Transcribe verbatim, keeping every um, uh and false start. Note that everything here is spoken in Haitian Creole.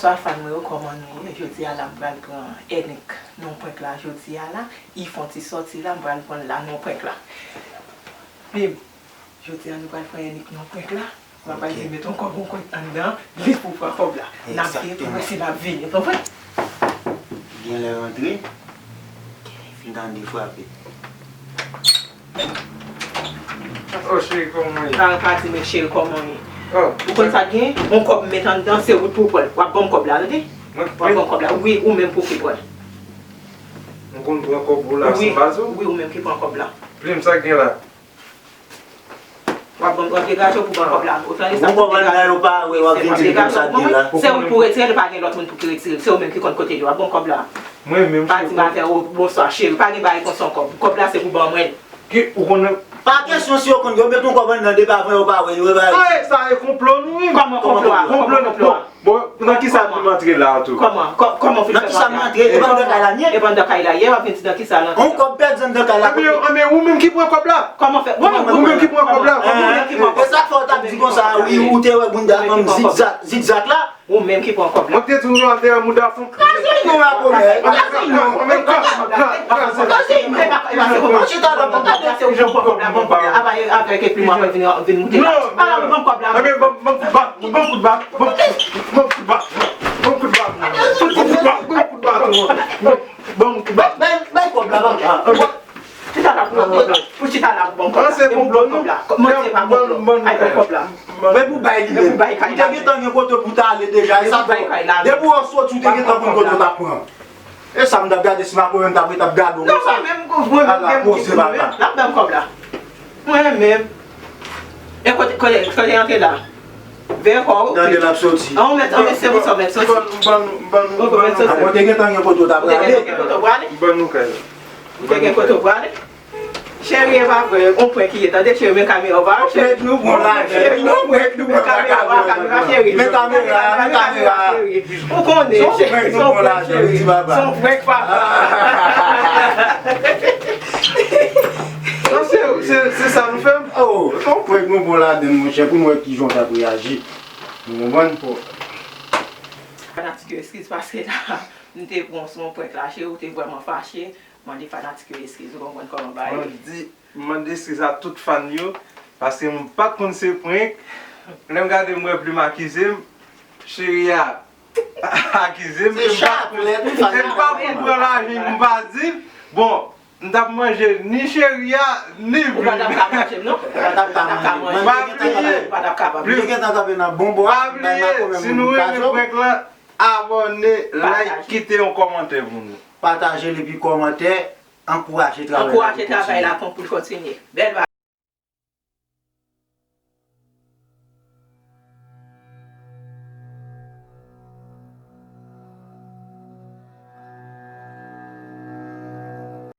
Bonjou fan mwen yo, kòman nou ye? Jodi a la m pral pran Enick nan prank la jodi a la. Li fè yon ti sòti la, m pral pran l la nan prank la. Bim! Jodi a nou pral pran Enick nan prank la. M ap pral di met yon kòb, yon kòb anndan, li pou pran kòb la. N ap veye pou wè si l ap vini, konprann? Genlè rantre. M tande frape. Oh, cheri, kòman w ye? Sa w ka di, men cheri, kòman w ye? Oh. Ou konn sa k gen? Yon kòb m met anndan, se ou pou pran l. W ap ban m kòb la, tande? W ap ban m kòb la. Wi, ou menm pou ki pran l. M konn pran kòb ou la san baz ou? Wi, ou menm ki pran kòb la. Plim, sa k gen la? W ap ban m, w ap degaje w pou ban m kòb la. Ou tande sa? Ou konprann lè yo pa wè w ap vin di m konn sa k gen la. Se ou pou retire l, pa gen lòt moun pou ki retire l. Se ou menm ki konn kote l ye. W ap ban m kòb la. Mwen menm, pa di m afè, o, bonswa, cheri. Pa gen bagay konsa ankò. Kòb la se pou ban mwen l. Ki, ou konnen? Pa kesyon si yo konn, yo met yon kòb anndan depi avan yo pa wè, yo pa wè. Sa e konplo nou, wi. Kòman konplo a? Kòman konplo a? Bon, nan kisa nou antre la tou? Kòman? Kò-, kòman w fin fè bagay la? Nan kisa nou antre? E pa anndan kay la n ye? E pa anndan kay la n ye, w ap vin di nan kisa l antre? On kòb pèdi anndan kay la. Ebyen, ebyen, ou menm ki pran kòb la. Kòman fè? Mwen menm, ou menm ki pran kòb la. Ou menm ki pran kòb la. E sa k fè w t ap di konsa, wi, ou te wè bounda fanm zigzag, zigzag la. Ou menm ki pran kòb la. Mwen te di w al dèyè mouda fanm. Kraze non, la komè. Kraze non. Mwen menm, kraze, kraze. Kraze non. E pa, e pa se kòb la. Chita la, ban m kòb la, se ou pran kòb la, ban m kòb la. Apa, e, avèk epi mwen, mwen vin, vin moute la. Non, non. Ala, ban m kòb la. Ebyen, ban m, ban m kout bat, ban m kout bat, ban m, ban m kout bat, ban m kout bat, ban m kout bat, ban m kout bat, ban m kout bat. Bay, bay, bay kòb la, papa. Chita la pou ban m kòb la. Pou chita la pou ban m kòb la. Epi ban m kòb la. Mwen se pa konprann. Ay, ban m kòb la. Men pou bay li menm. Ou te gentan gen kote pou w t ale deja. E sa fè w, depi w soti, ou te gentan konn kote w t ap pran. E sa m t ap gade, si makomè m t ap ret ap gade w konsa. Ala koze papa. L ap ban m kòb la. Mwen menm. E kote, kote, kote antre la? Veye kò w. Tande l ap soti. An, ou mèt, an, mèt, se pou sa w mèt soti. Ou mèt soti. Ou te gentan gen kote w t ap prale. Ou te gentan gen kote w prale? Ou te gen kote w prale? Cheri, e pa vre, on prank ki ye, tande cheri, men kamera w pa wè, cheri. Prank nou bon la, cheri. On prank nou bon la, kamera, kamera, cheri. Men kamera, men kamera, cheri. Ou konnen, cheri, se on prank, cheri. Se on prank, papa. Non, se, se, se sa nou fè. Oh, se on prank nou bon ladann, monchè, pou nou wè kijan w t ap reyaji. Nou konprann? Fanatik yo, eskiz paske la, m te pran sou yon prank la, cheri, ou te vrèman fache. Mande fanatik yo eskiz, ou konprann kòman bagay yo ye. Mwen di, m mande eskiz a tout fan yo, paske m pa t konn se prank. Lè m gade, m wè Plim akize m, cheri a akize m, e m pa t konn, e m pa t konn pran lajan pou m pa di l. Bon, m t ap manje ni cheri a, ni Plim. Ou pa t ap ka manje m, non. Ou pa t ap ka manje m. Pa bliye, pa bliye, si nou renmen prank lan, abòne, like, kite yon kòmantè pou nou. Pataje l epi kòmantè, ankouraje travay la pou l kontinye. Ankouraje travay la pou l kontinye. Bèl bagay.